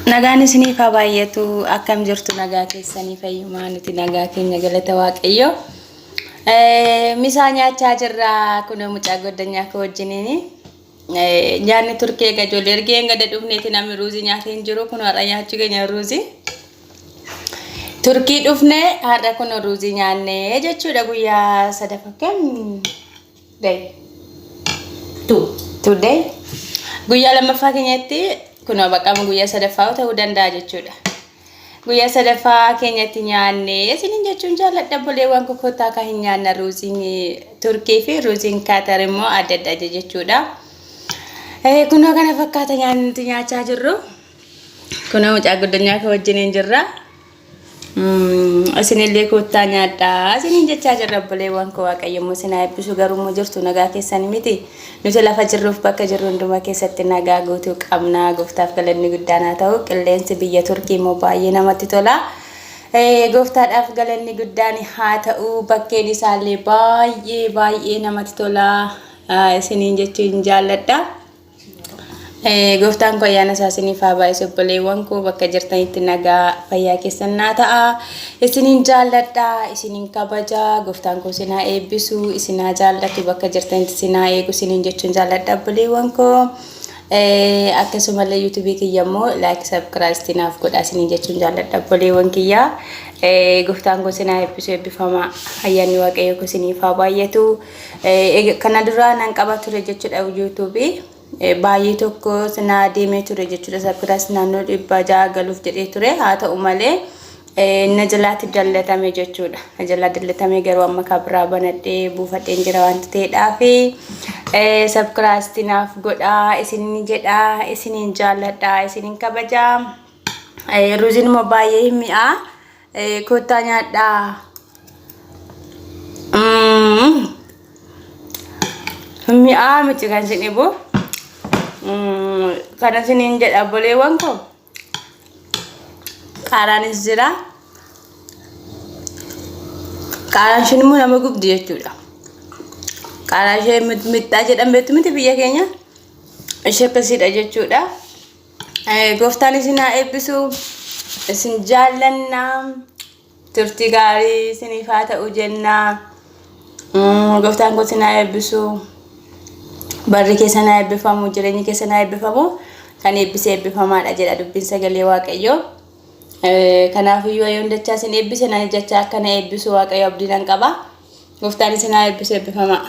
Nagaan isiniif haa baay'atu. Akkam jirtu nagaa keessanii fayyumaa nuti nagaa keenya galata Waaqayyo. Misaa nyaachaa jirra kunoo mucaa goddanyaa koo wajjiniini. Nyaanni turkii egaa ijoollee ergee gada dhufneeti namni ruuzii nyaatee hin jiru kun har'a nyaachuu keenya ruuzii. Turkii dhufne har'a kun ruuzii nyaanne jechuudha guyyaa sadaffaa kam day Two. today guyyaa lammaffaa keenyatti kunoo baqqama guyyaa sadaffaa ta'uu danda'a jechuudha. Guyyaa sadaffaa keenyatti nyaanne isiniin jechuun jaalladha obboleewwan kokkotaa kan hin nyaanna ruuziin Turkii fi ruuziin Kaatar immoo adda adda jechuudha. Kunoo kana fakkaata nyaanni nuti nyaachaa jirru. Kunoo mucaa guddinyaa koo wajjiniin jirra. Isinillee koottaa nyaadhaa isiniin jechaa jirra obboleewwan koo waaqayyo immoo isin haa eebbisu garuu immoo jirtu nagaa keessan miti. Nuti lafa jirruuf bakka jirru hundumaa keessatti nagaa guutuu qabna gooftaaf galanni guddaan haa ta'u qilleensi biyya Turkii immoo baay'ee namatti tola. Gooftaadhaaf galanni guddaan haa ta'u bakkeen isaallee baay'ee baay'ee namatti tola isiniin jechuun jaalladha. Gooftaan koo ayyaana isaa isiniif haa baay'isu obboleewwan koo bakka jirtanitti nagaa fayyaa keessan naa ta'a. Isiniin jaalladha, isiniin kabaja, gooftaan koo isin haa eebbisu, isin haa jaallatu, bakka jirtanitti isin haa eegu isiniin jechuun jaalladha obboleewwan koo. Akkasumallee yuutuubii kiyya immoo laayik sabkiraayistii naaf godha isiniin jechuun jaalladha obboleewwan kiyya. Gooftaan koo isin haa eebbisu eebbifamaa ayyaanni waaqayyoo koo isiniif haa baay'atu. Kana dura nan qaba ture jechuudha yuutuubii. Baay'ee tokko naa deemee ture jechuudha. Sabkiraas naannoo 600 galuuf jedhee ture. Haa ta'u malee na jalaatti dallatame jechuudha. Na jalaa dallatame garuu amma kabiraa banadhee buufadheen jira wanta ta'eedhaaf sabkiraasti naaf godhaa isinin jedhaa isinin jaalladhaa isinin kabajaa. Ruuziin immoo baay'ee mi'aa. Kottaa nyaadhaa. Mi'aa miti kan isin dhibu. Kana isiniin jedha obboleewwan koo. Qaaraanis jira. Qaaraan isheen immoo nama gubdi jechuudha. Qaaraa ishee mixxaa jedhan beektu miti biyya keenya. Ishee akkasiidha jechuudha. Gooftaan isin haa eebbisu. Isin jaallanna. Turtii gaarii isiniif haa ta'u jenna. Gooftaan koo isin haa eebbisu. Barri keessan haa eebbifamu. Jireenyi keessan haa eebbifamu. Kan eebbise eebbifamaadha jedha dubbiin sagalee Waaqayyoo. Kanaafiyyuu ayyoon dachaa isin eebbise nan jechaa akka na eebbisu Waaqayyo abdii nan qaba. Gooftaan isin haa eebbisu eebbifamaa.